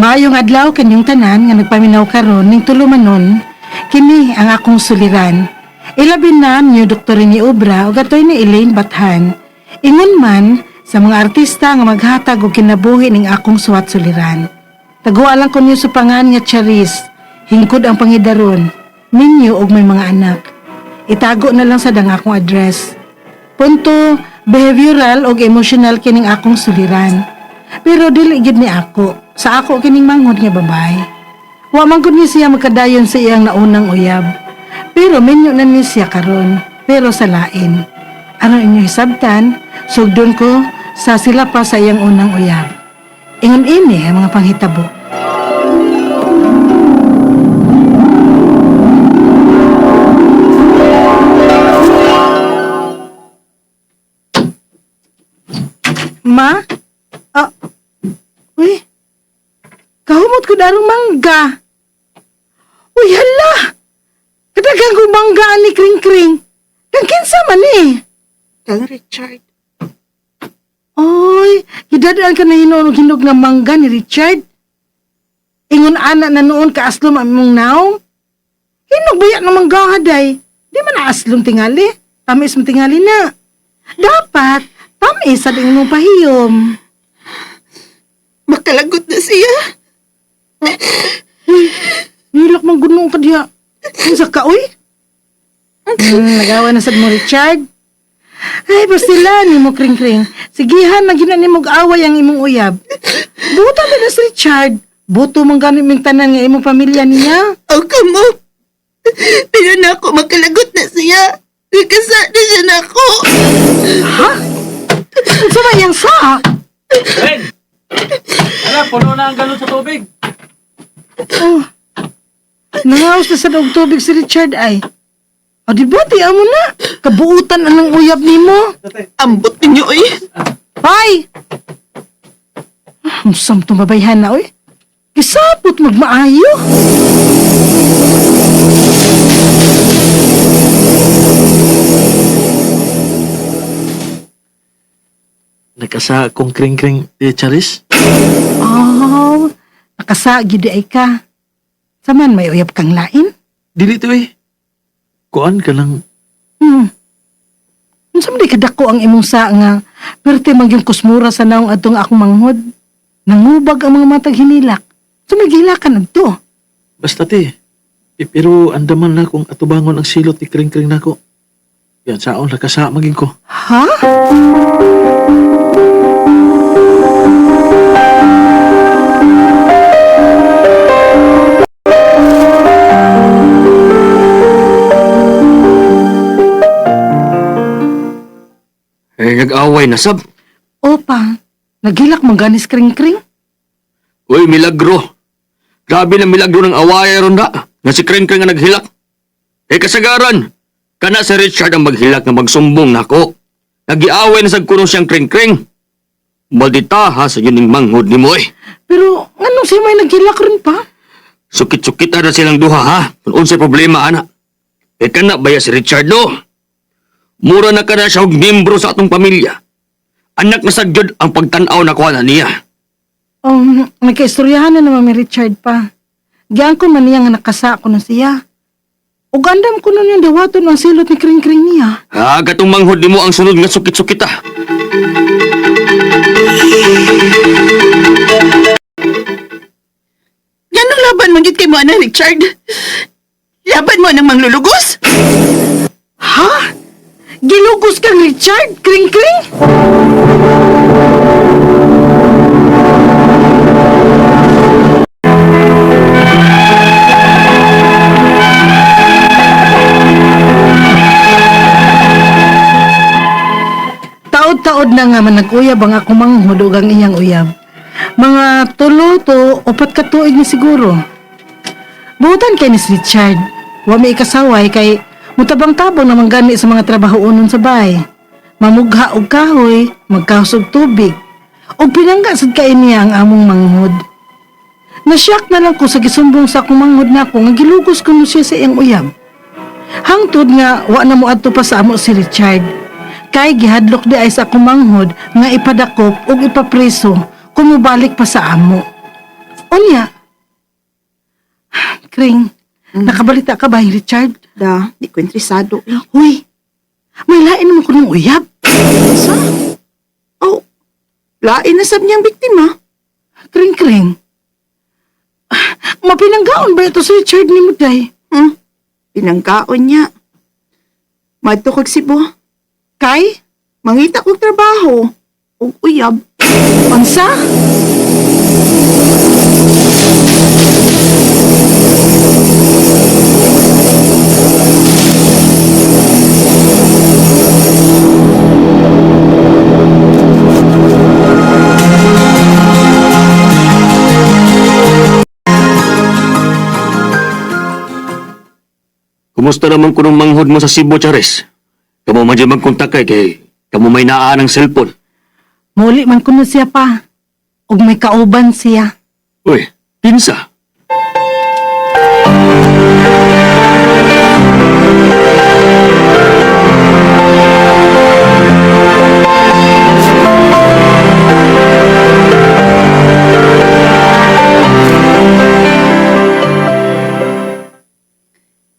Maayong adlaw kanyong tanan nga nagpaminaw karon ning tulumanon, kini ang akong suliran. Ilabi na niyo Dr. ni Obra ug atoy ni Elaine Bathan. Ingon man sa mga artista nga maghatag og kinabuhi ning akong suwat suliran. Taguan lang ko niyo sa pangan nga Charis, hingkod ang pangidaron, ninyo og may mga anak. Itago na lang sa dang akong address. Punto behavioral og emotional kining akong suliran. Pero dili gid ni ako. Sa ako kining manghod nga babae. Wa man gud ni siya magkadayon sa iyang naunang uyab. Pero minyo na ni siya karon, pero sa lain. Aron inyo hisabtan, sugdon ko sa sila pa sa iyang unang uyab. Ingon ini ang mga panghitabo. Ma? Ah, uy, kahumot ko darong mangga. Uy, hala! Kadagang ko mangga ni Kring Kring. Kang kinsa man eh. Kang Richard. Oy, gidadaan ka na hinuon og hinog nga mangga ni Richard. Ingon ana na noon kaaslom ang imong naong. Hinog ba yan ng mangga haday? Di man na aslom tingali. Tamis mo tingali na. Dapat, tamis sa imong pahiyom. Makalagot na siya. Uy, nilak man gunong ka diha. Unsa ka, uy? Nagawa na sad mo, Richard. Ay, bastila ni mo, Kring-Kring. Sigihan, na gina ni mo away ang imong uyab. Buta ba na si Richard? Buto man gani ming tanan nga imong pamilya niya. Aw kamo. Pero nako makalagot na siya. Nagkasa na siya nako. Ha? Unsa ba iyang sa? Ren! Ala, puno na ang galon sa tubig. Oh. Nangaos na sad og tubig si Richard ay. O di ba, di amo na. Kabuutan anong uyab nimo. Ambot ninyo eh. Hoy! Ang sam tumabayhan na, oy. Gisapot magmaayo. Nagkasa kong kring-kring ti Charis. Oh, nakasagi di ay ka. Saman may uyab kang lain? Dili to eh. Kuan ka lang. Unsa man di kadako ang imong sa nga perte man gyud kusmura sa naong adtong akong manghod. Nangubag ang mga matag hinilak. So may gihilakan adto. Basta ti. Eh, pero andaman na kung atubangon ang silot ti kring-kring nako. Yan saon nakasa maging ko. Ha? Eh, nag-away na sab. Opa, naghilak man ganis kring-kring. Uy, milagro. Grabe na milagro ng away ron da. Nga si Kring Kring nga naghilak. Eh, kasagaran. Kana si Richard ang maghilak nga magsumbong nako. Nagiaway na sad kuno siyang Kring Kring. Maldita ha sa yun ning manghod ni mo eh. Pero nganong siya may naghilak ron pa? Sukit-sukit na silang duha ha. Kung unsay problema ana. Eh kana baya si Richard no? Mura na kana siya og miyembro sa atong pamilya. Anak na sad gyud ang pagtan-aw na kuha na niya. Nagkaistoryahan na naman mi Richard pa. Giyan ko man niya nga nakasa ko na siya. Ug andam ko nun yung dawaton ang silot ni Kring Kring niya. Ha, katong manghod nimo ang sunod nga sukit-sukit ah. Ganong laban man gyud kay mo ana Richard. Laban mo ng manglulugos? Ha? Gilugos kang Richard? Kring Kring? Taod-taod na nga man nag-uyab ang akong manghod ug ang iyang uyab. Mga tulo to upat ka tuig na siguro. Buutan kay ni si Richard. Wa may ikasaway kay mutabang-tabang naman gani sa mga trabaho unon sa bahay. Mamugha og kahoy, magkahos og tubig. Og pinangga sad kay niya ang among manghod. Nasyak na lang ko sa gisumbong sa akong manghod nako nga gilugos ko no siya sa iyang uyab. Hangtod nga wa na moadto pa sa amo si Richard. Kay gihadlok di ay sa akong manghod nga ipadakop ug ipapreso kung mobalik pa sa amo. Unya. Kring, nakabalita ka ba, Richard? Da, di ko interesado eh. Uy, may lain naman ko ng uyab. Sa? Oh, lain na sab niyang biktima. Kring, kring. Ah, mapinanggaon ba ito si Richard ni Muday? Pinangkaon niya. Madto kog Cebu. Kay? Mangita kog trabaho. Ug uyab. Unsa? Kumusta naman kunong manghod mo sa Cebu, Charis? Kamo man dyan magkontak kay kay kamo may naa ng cellphone. Muli man kuno siya pa. Ug may kauban siya. Uy, pinsa.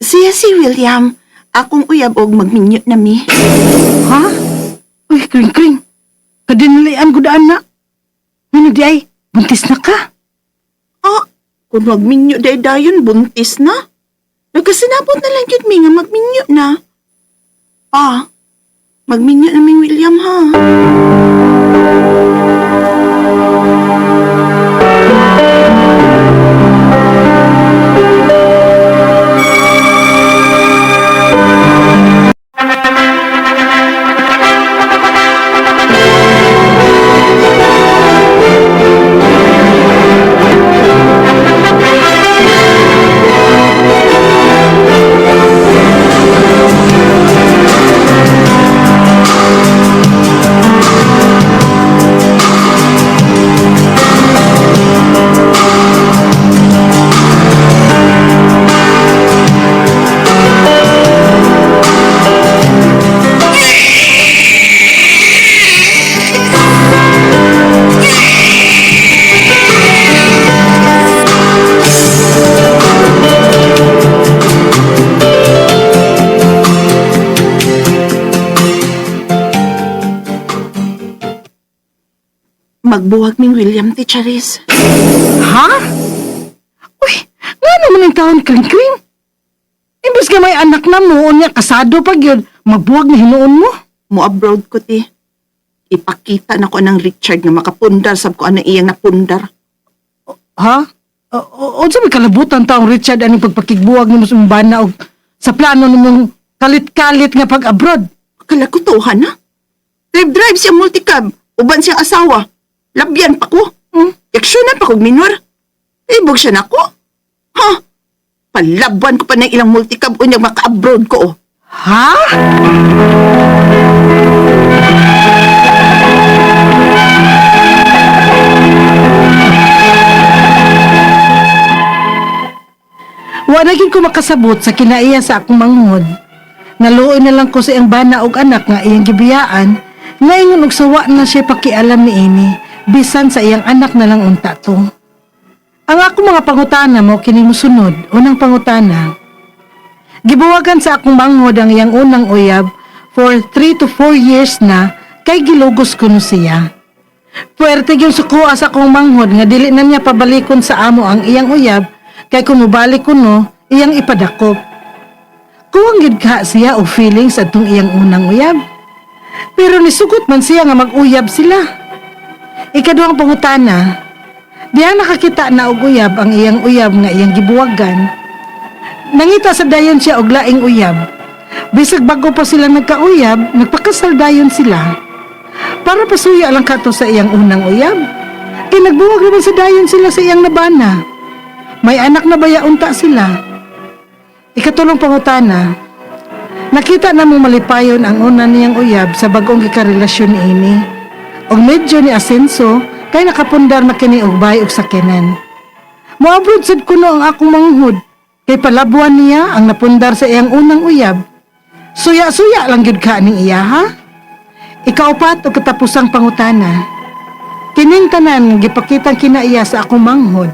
Siya si William. Akong uyab og magminyo na mi. Ha? Uy, kring, kring. Kadinalian ko daan na. Ano di ay, buntis na ka. Ah, kung magminyo day dayon buntis na. Nagkasinabot na lang yun mi nga magminyo na. Pa, magminyo na ming William ha. Magbuwag ming William ti Charis. Ha? Uy, nga naman ang taon, kring, kring. Imbes ka may anak na mo, unya, kasado pag yun, magbuwag na hinuon mo. Mo abroad ko ti. Ipakita na ko ng Richard nga makapundar sab ko ana iyang napundar. Ha? Unsa may kalabutan taong Richard aning pagpakigbuwag nimo sa imong bana og sa plano nimong kalit-kalit nga pag-abroad? Kalakutuhan na. Drive-drive siya multicab. Uban siyang asawa. Labyan pa ko. Aksyonan pa kog minor. Ibog siya nako. Ha? Palaban ko pa ng ilang multicab unyag maka-abroad ko. Oh. Ha? Wa na gyud ko makasabot sa kinaiya sa akong manghod. Naluoy na lang ko sa iyang bana og anak nga iyang gibiyaan, nga ingon og sawa na siya pakialam niini, bisan sa iyang anak na lang unta to. Ang akong mga pangutana mo kini mosunod, unang pangutana. Gibuwagan sa akong manghod ang iyang unang uyab for 3 to 4 years na kay gilugos kuno siya. Puwerte gyud sukoa sa akong manghod nga dili na niya pabalikon sa amo ang iyang uyab kay kung mobalik kuno iyang ipadakop. Kuwang gyud ka siya og feelings atong iyang unang uyab. Pero nisugot man siya nga mag-uyab sila. Ikaduhang pangutana, diha nakakita na og uyab ang iyang uyab nga iyang gibuwagan. Nangita sa dayon siya og laing uyab. Bisag bago pa sila nagkauyab, nagpakasal dayon sila. Para pasuya lang kato sa iyang unang uyab. Kay nagbuwag naman sa dayon sila sa iyang nabana. May anak na baya unta sila. Ikatulong pangutana, nakita na mo malipayon ang una niyang uyab sa bagong gikarelasyon ni ini. Og medyo ni asenso, kay nakapundar na kini og bay og sakyanan. Moabroad sad kuno ang akong manghud. Kay palabuan niya ang napundar sa iyang unang uyab. Suya-suya lang gyud ka ning iya ha. Ikaupat og katapusang pangutana. Kining tanan nga gipakitang kinaiya sa akong manghud.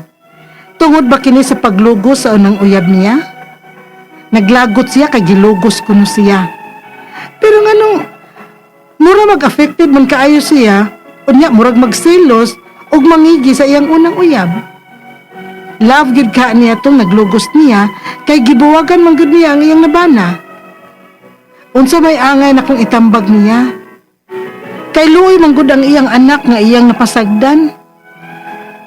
Tungod ba kini sa paglugos sa unang uyab niya? Naglagot siya kay gilugos kuno siya. Pero nganong mura mag-affected man kaayo siya, unya murag magselos ug mangigi sa iyang unang uyab. Love gyud ka niya tong naglugos niya kay gibuwagan man gyud niya ang iyang nabana. Unsa may angay na kung itambag niya? Kay luoy man gud ang iyang anak nga iyang napasagdan.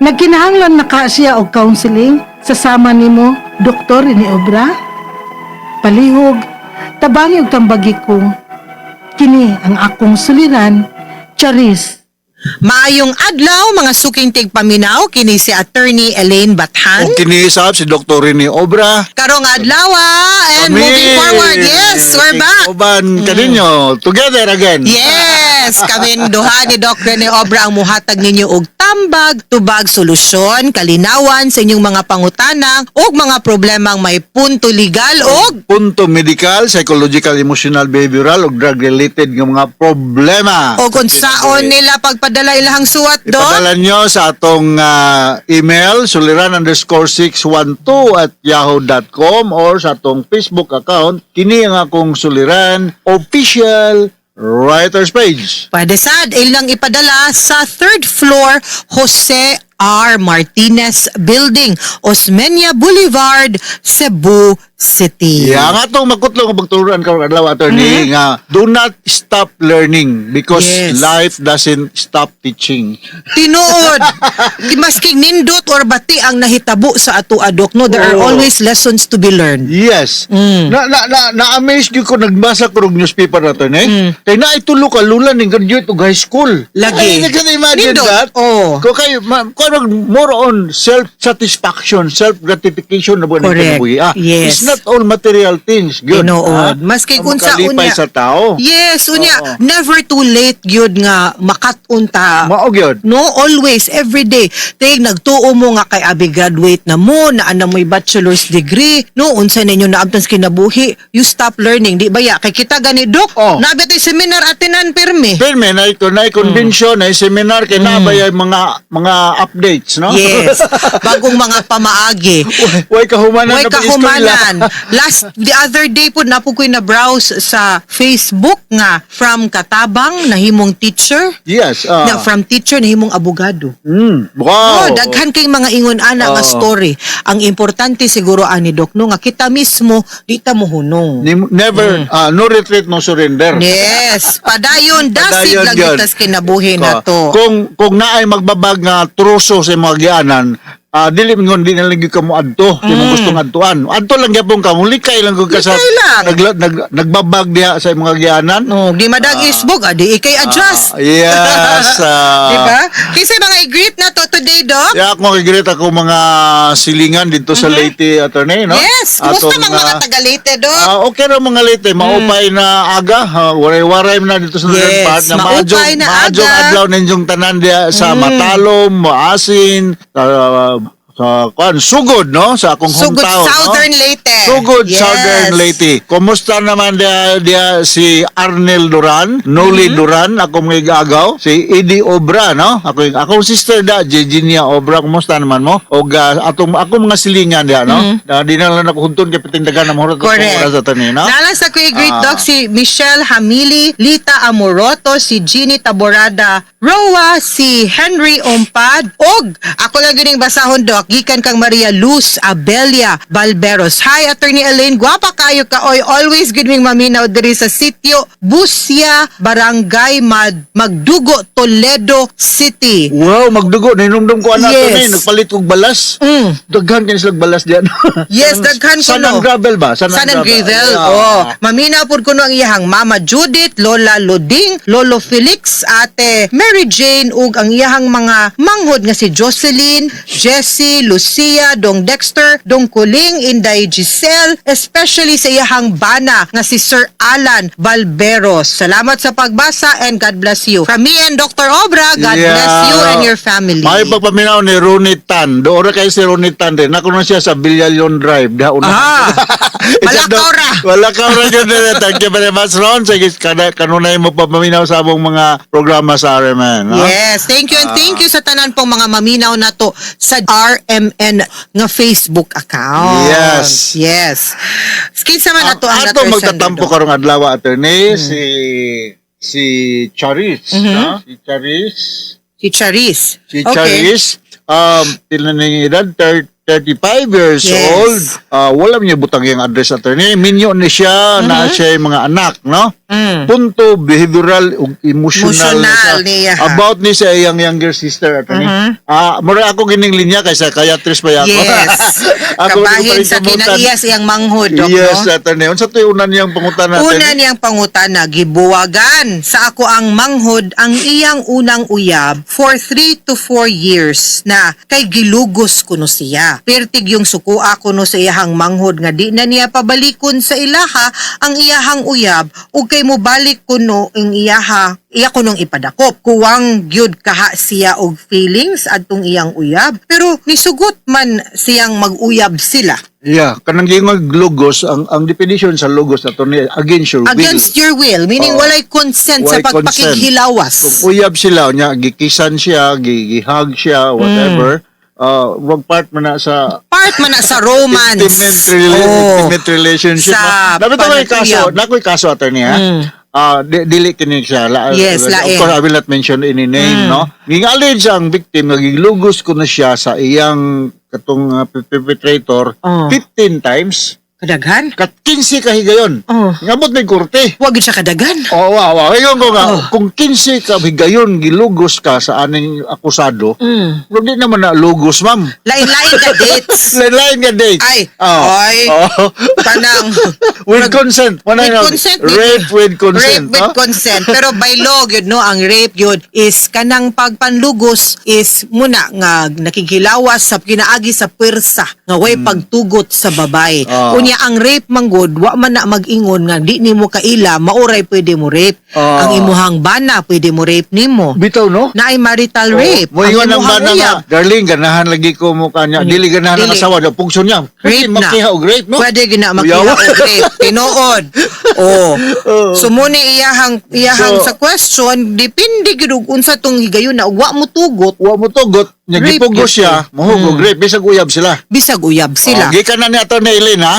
Nagkinahanglan na ka siya og counseling sa sama nimo, Doktor ni Obra? Palihog, tabangi og tambagi ko. Kini ang akong suliran, Charis. Maayong adlaw mga suking tigpaminaw, kini si Attorney Elaine Bathan. Og kini sab si Dr. Rene Obra. Karong adlaw and Kami, moving forward. Yes, we're back. Uban kaninyo, together again. Yes, kami duha ni Doc Rene Obra ang muhatag ninyo og tambag, tubag, solusyon, kalinawan sa inyong mga pangutana ug mga problemang may punto legal og Punto medical, psychological, emotional, behavioral ug drug-related nga mga problema. O kung saon nila pagpadala ilahang suwat, Doc. Ipadala nyo sa atong email suliran_612@yahoo.com or sa atong Facebook account, kini ang akong Suliran Official Writers Page. Pwede sad ilang ipadala sa third floor, Jose R. Martinez Building, Osmeña Boulevard, Cebu City. Yeah, ang atong makutlong nga pagturuan karong adlaw, attorney, nga do not stop learning because life doesn't stop teaching. Tinuod. Masking nindot or bati ang nahitabo sa ato, Doc, no, there are always lessons to be learned. Yes. Na na na na-amaze gyud ko nagbasa ko og newspaper na attorney. Kay naay tulo ka lula ning graduate og high school. Lagi. Ay, can imagine Nindot. that? Oo. Ko kay ma, ko more on self-satisfaction, self-gratification na buwan kinabuhi. Ah, it's not all material things. Gyud. Tinuod. Ah, Maski ang kung sa makalipay unya. sa tao. Yes, unya, never too late gyud nga makat-on ta. Mao gyud. No, always, every day. Tay, nagtuo mo nga kay abi graduate na mo, na ana mo'y bachelor's degree, no, unsa ninyo naabtan sa kinabuhi, you stop learning, di ba ya? Kay kita gani, Dok, nabi tay seminar atinan pirmi. Pirme na ito na convention na seminar kay na ba yung mga updates, no? Yes, bagong mga pamaagi. Way kahumanan Way na pag-eskwela. kahumanan. Last, the other day po, napo ko'y na-browse sa Facebook nga from Katabang, nahimong teacher. Na from teacher, nahimong abogado. Wow. Oh, daghan kay mga ingon ana nga story. Ang importante siguro ani, Doc, no, nga kita mismo di ta mohunong. Never no retreat, no surrender. Yes, padayon dasig Padayon lang yun. kita sa kinabuhi na to. Kung naay magbabag nga truso sa mga gianan, dili mingon di na lang gyud kamo adto, di mo gustong adtuan. Adto lang gyapon ka, mulikay lang gyud ka sa Likay lang. Nagbabag diha sa mga gianan. No, di madag isbog, adi ikay adjust. Yes. Di ba? Kinsa mga i-greet na to today, Doc? Yeah, ako i-greet ako mga silingan dito sa Leyte, attorney, no? Yes, kumusta Atong, mang mga taga Leyte, Doc? Okay ra mga Leyte, maupay na aga, ha, waray-waray na dito sa northern part na maupay maadjong na maadjong aga. adlaw ninyong tanan diha sa Matalom, Maasin, sa kuan Sugod, no, sa akong Sugod, hometown, Southern no? Leyte. Sugod, Southern Leyte. Kumusta naman diha, diha si Arnel Duran, Noli Duran, akong mga igagaw, si Eddie Obra, no? Ako yung akong sister da, Virginia Obra, kumusta naman mo? Og atong akong mga silingan diha, no? Di na lang ako huntun kay pitindagan na mahurot Correct. oras attorney, no? Nalang sa kuy great dog si Michelle Hamili, Lita Amoroto, si Jeannie Taborada Roa, si Henry Ompad, og ako lang gining basahon, Doc, gikan kang Maria Luz Abelia Balberos. Hi, Attorney Elaine, gwapa kayo ka oy, always good ming maminaw diri sa sitio Busya, Barangay Magdugo, Toledo City. Wow, magdugo. Ninumdum ko anak yes. Nagpalit kog balas. Daghan kini silang balas diyan. Yes, daghan San kuno. ang gravel ba? San ang gravel. Yeah. Oh, maminaw pud kuno ang iyahang Mama Judith, Lola Loding, Lolo Felix, Ate Mary Jane ug ang iyahang mga manghod nga si Jocelyn, Jessie, Lucia, Dong Dexter, Dong Kuling, Inday Giselle, especially sa iyahang bana nga si Sir Alan Balberos. Salamat sa pagbasa and God bless you. From me and Dr. Obra, God bless you and your family. May pagpaminaw ni Ronnie Tan. Doon ra kay si Ronnie Tan din. Nako na siya sa Villalon Drive. Diha una. Isa Malakaw ra. Malakaw ra yun. Thank you very much, Ron. Sige, kanunay mo papaminaw sa among mga programa sa RMN. No? Yes, thank you and thank you sa tanan pong mga maminaw na to sa RMN nga Facebook account. Yes. Yes. Kinsa man ato ang Ato letter sender, magtatampo Dok? karong adlaw, attorney, si si Charis, no? Si Charis. Si Charis. Si Okay. Charis, pila na yung edad, 35 years old. Ah, wala niya butang yung address, attorney. Minyo ni siya, na siya yung mga anak, no? Punto behavioral ug emotional, Emotional siya. niya, ha? About ni sa iyang younger sister, attorney. Ah, mura ako gining linya kay psychiatrist pa ako. Yes. Ako Kabahin sa kinaiyas kinaiyas iyang manghod, Dok, Yes, no? attorney. Unsa to'y una niyang pangutana, Una attorney? niyang pangutana, gibuwagan sa ako ang manghod ang iyang unang uyab for 3 to 4 years na kay gilugos kuno siya. Pertig yung sukua kuno sa iyahang manghod nga di na niya pabalikon sa ilaha ang iyahang uyab ug kay mobalik kuno ang iyaha iya kunong ipadakop. Kuwang gyud kaha siya og feelings adtong iyang uyab, pero nisugot man siyang mag-uyab sila. Yeah, kanang gingog logos, ang definition sa logos, attorney, against your will. Against your will, meaning Oo. walay consent sa Walay consent. pagpakighilawas. Kung uyab sila nya gikisan siya, gihag siya, whatever, wag part man na sa Part man na sa romance. Intimate relationship. Sa No? Dapat ako kaso, panaguyab. nakoy kaso, attorney, ha. Ah, dili kini siya. Yes, of lain. course, I will not mention any name, no? Ging-allege ang victim nga gilugos ko na siya sa iyang katong perpetrator 15 times. Kadaghan? Kat 15 ka higayon. Oh. Ngabot may korte. Wag yun siya kadagan. Oh, wow. Ingon ko nga, Oh. kung 15 ka higayon gilugos ka sa aning akusado, di naman na lugos, ma'am. Lain-lain ka dates. Lain nga date. Ay, Oh. ay. Oh. Kanang With consent. Wala with na- consent. Rape with consent. Rape with no? consent. Pero by law yun, no, ang rape yun is kanang pagpanlugos is muna nga nakighilawas sa kinaagi sa puwersa nga way pagtugot sa babae. Unya ang rape manggod wa man na mag-ingon nga di nimo kaila maoray pwede mo rape. Ang imuhang bana pwede mo rape nimo. Bitaw, no? Naay marital rape. Mo ingon ang imuhang bana nga, uyab. "Darling, ganahan lagi ko mo kanya." Dili ganahan ang Dili. asawa, daw pugson niya. Rape na. Makiha og rape, no? Pwede gina makiha Uyaw. og rape. Tinuod. Oh. So muna iyahang So- sa question, depende gyud og unsa tong higayon na ug wa mo tugot, Wa mo tugot, nya Rape gipugos yun. siya, mohug og rape, bisag uyab sila. Bisag uyab sila. Oh, gikan na ni Atty. Eileen, ha.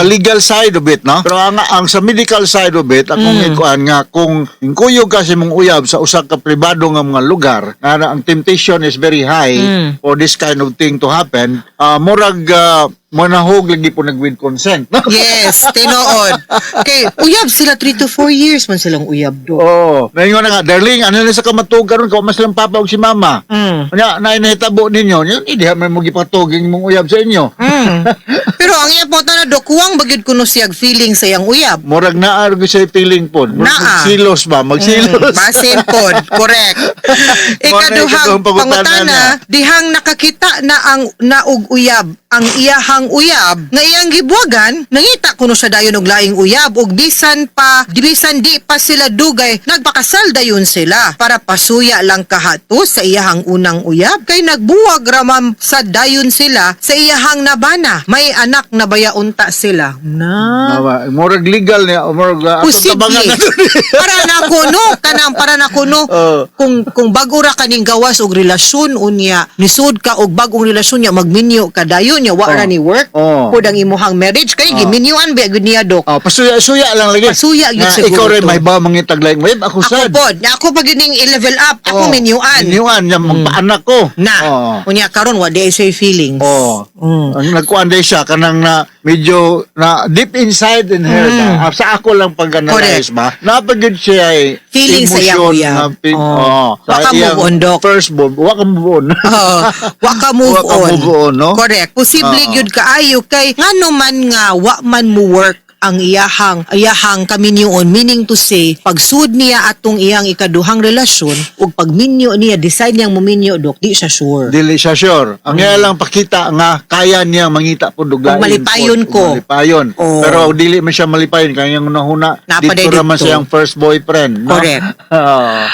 Legal side of it, no? Pero ang sa medical side of it, akong ikuan nga kung inkuyog ka sa imong uyab sa usa ka pribado nga mga lugar, nga ang temptation is very high for this kind of thing to happen, murag manahog lagi po nag with consent, no? Yes, tinuod. Kay uyab sila 3 to 4 years man silang uyab do. Oo. Naingon na nga, "Darling, ano na sa kamatug karon kung mas lang papa og si mama." Nya, na nahitabo ninyo, yun, hindi man mo gipatug ang imong uyab sa inyo. Pero ang iya po na do, kuwang ba gyud kuno siyag feeling sa iyang uyab? Murag naa ra gyud siya feeling pod. Murag Naa. magsilos ba? Magsilos. Basin pod, correct. Ikaduhang Ikaduhang pangutana pangutana, na. dihang nakakita na ang naug uyab, ang iyahang uyab, nga iyang gibuwagan, nangita kuno siya dayon og laing uyab ug bisan pa, bisan di pa sila dugay, nagpakasal dayon sila para pasuya lang kahato sa iyahang unang uyab kay nagbuwag ramam sa dayon sila sa iyahang nabana. May anak na baya unta sila? Na. Tama. Murag legal niya, murag atong Posible. tabangan na to. Para na kuno, kanang para na kuno. Oo. Kung bago ra kaning gawas og relasyon unya, nisud ka og bagong relasyon niya, magminyo ka dayon niya, wa ra ni work. Oo. Pud ang imuhang marriage kay giminyuan ba gyud niya, dok. Oh, pasuya-suya lang lagi. Pasuya gyud Nga, siguro ikaw rin to. may ba mangitag laing web ako Ako sad. pod, na ako pag ning i-level up, ako Oh, minyuan. Minyuan niya magpaanak ko. Na. Oo. Unya karon wa di say feelings. Oh. Ang nagkuan day siya kanang na medyo na deep inside in her na, sa ako lang pag-analyze ba. Napagid siya ay Feeling sa iyang emosyon uyab. na Oh. oh. Sa Wa ka move iyang on, Dok. First born, wa ka move on. Oo. Wa ka move Wa ka on. move on, no? Correct. Posible Oo. gyud kaayo kay ngano man nga wa man mo work ang iyahang kaminyoon, meaning to say pagsud niya atong iyang ikaduhang relasyon ug pagminyo niya, decide niyang muminyo, dok, di siya sure. Dili siya sure. Ang iya lang pakita nga kaya niya mangita po og lain. Og malipayon pod, ko. Og malipayon. Oo. Pero dili man siya malipayon kaya yung nahuna Napaday dito raman dito. siyang first boyfriend, no? Correct. Oo.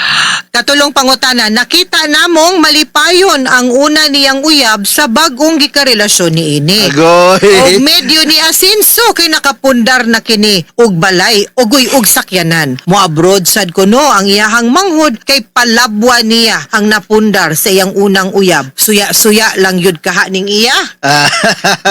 Katulong pangutana, nakita namong malipayon ang una niyang uyab sa bag-ong gikarelasyon ni ini. Agoy. Og medyo ni asinso kay nakapundar na kini og balay ugoy og sakyanan. Mo-abroad sad kuno ang iyahang manghod kay palabwa niya ang napundar sa iyang unang uyab. Suya-suya lang yud kaha ning iya.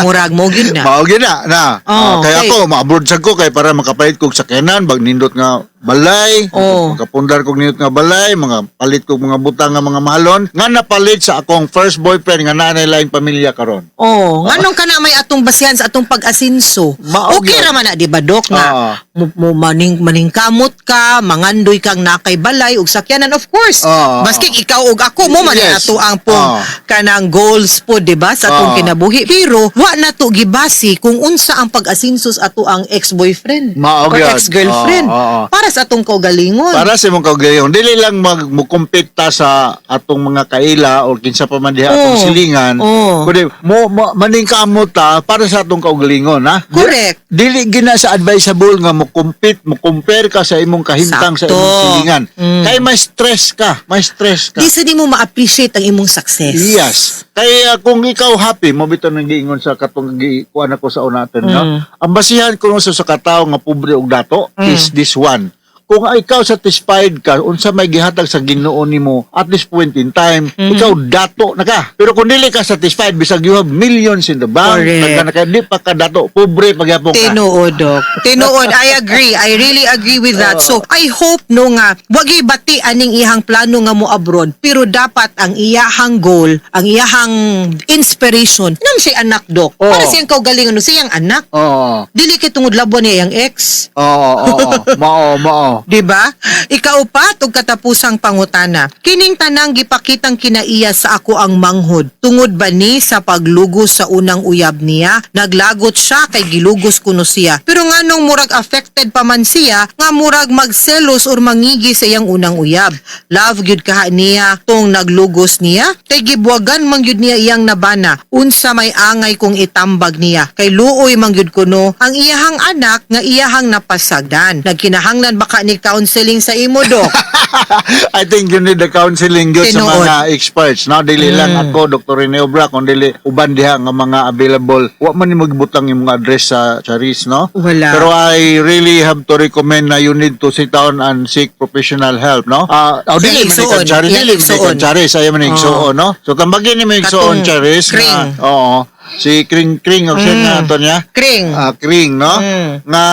Murag mo gyud na. Mao gyud na na. Oh, Ah, kaya okay. ako ma-abroad sad ko kay para makapalit kog sakyanan, bag nindot nga balay, Oh. makapundar kog nindot nga balay, mga palit kog mga butang nga mga mahalon, nga napalit sa akong first boyfriend nga naanay laing pamilya karon. Oh, nganong kana may atong basihan sa atong pag-asinso? Mao Okay gyud. ra man na di ba, Dok, nga Oo. mo maningkamot ka, mangandoy kang nakay balay ug sakyanan, of course. Oo. Maski ikaw ug ako mo man ato ang pong kanang goals po, di ba, sa atong Oo. kinabuhi. Pero wa na to gibasi kung unsa ang pag-asinso sa ato ang ex-boyfriend Mao or gyud. ex-girlfriend Oo, oo. para sa atong kaugalingon. Para sa imong kaugalingon, dili lang mag mo-compete ta sa atong mga kaila o kinsa pa man diha atong Oo. silingan. Oo. Kundi mo maningkamot ta para sa atong kaugalingon, ha? Correct. Dili gina sa advisable nga mo compete, mo compare ka sa imong kahimtang sa Sakto. imong silingan. Kay may stress ka, may stress ka. Di sa nimo ma-appreciate ang imong success. Yes. Kaya kung ikaw happy, mo bitaw nang giingon sa katong gikuan ako sa una natin, no? Ang basihan ko sa katawo nga pobre og dato is this one. Kung ikaw satisfied ka unsa may gihatag sa Ginoo nimo at this point in time, ikaw dato na ka. Pero kung dili ka satisfied bisag you have millions in the bank, Correct. nagka na ka, di pa ka dato, pobre pagyapon ka. Tinuod, Dok. Tinuod. I agree. I really agree with that. So, I hope no nga, wagi bati aning iyang plano nga mo abroad, pero dapat ang iyahang goal, ang iyahang inspiration, nam siya anak, Dok. Oo. Para siyang kaugalingon, no, siyang anak. Oo. Dili kay tungod labon niya iyang ex. Oo, oo, mao, mao. 'Di ba? Ikaupat ug katapusang pangutana. Kining tanang gipakitang kinaiya sa ako ang manghod. Tungod ba ni sa paglugos sa unang uyab niya? Naglagot siya kay gilugos kuno siya. Pero nganong murag affected pa man siya nga murag magselos or mangigi sa iyang unang uyab. Love gyud kaha niya tong naglugos niya kay gibuwagan man gyud niya iyang nabana. Unsa may angay kung itambag niya kay luoy man gyud kuno ang iyahang anak nga iyahang napasagdan. Nagkinahanglan baka ni counseling sa imo, Dok? I think you need the counseling gyud sa Tinuod. mga experts. No, dili lang ako Dr. Rene Obra kung dili uban diha nga mga available. Wa man ni magbutang yung mga address sa Charis, no? Wala. Pero I really have to recommend na you need to sit down and seek professional help, no? Ah, oh, dili man ni Iyang kan Charis, igsuon. dili man ni kan Iyang Charis, ayaw man ni igsuon, no? So tambagin ni mo igsuon Katong Charis Kring. na oo. Si Kring Kring og siya nga ato niya. Kring. Ah, kring, no? Nga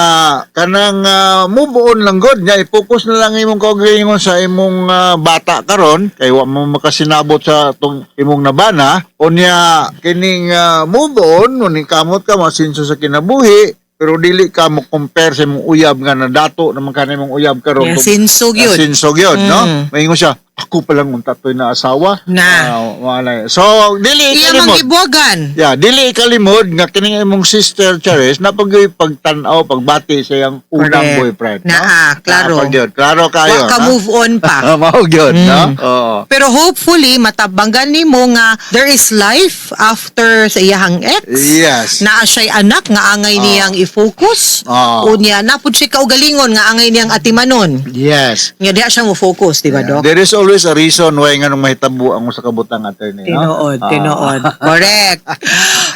kanang move on lang god nya i-focus na lang imong kaugalingon sa imong bata karon kay wa mo makasinabot sa tong imong nabana unya kining move on uning kamot ka masinso sa kinabuhi pero dili ka mo compare sa imong uyab nga nadato naman ka imong uyab karon. Yeah, sinsog yun. Sinsog yun, no? Maingon siya, ako pa lang unta to'y na asawa. Na. Ah, wala. So dili Iya mang ikalimot. gibuwagan. Yeah, dili ikalimod nga kining imong sister Charis na pag pagtan-aw pagbati sa iyang unang Correct. boyfriend, no? Naa, klaro. Naa, pag yun. Klaro kayo. Wa ka no? move on pa. Ah, mao gyud, no? Oo. Pero hopefully matabanggan nimo nga there is life after sa iyahang ex. Yes. Naa siya'y anak nga angay niyang i-focus. Unya napud siya kaugalingon nga angay niyang atimanon. Yes. Nga diha siya mo focus, di ba, Dok? There is always a reason why nganong mahitabo ang usa ka butang, attorney, no? Tinuod, Ah. tinuod. Correct.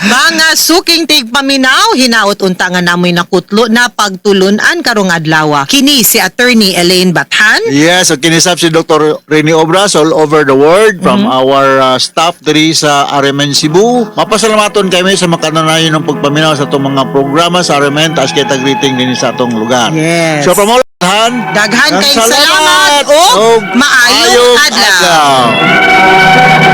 Mga suking tigpaminaw, hinaot unta nga namoy nakutlo na pagtulunan karong adlaw. Kini si Attorney Elaine Bathan. Yes, so kinisap si Dr. Rene Obras all over the world from our staff diri sa RMN Cebu. Mapasalamaton kami sa makanunayon ng pagpaminaw sa atong mga programa sa RMN taas kita greeting din sa atong lugar. Yes. So from all daghan, Daghan kayong salamat ug maayong adlaw. Adlaw.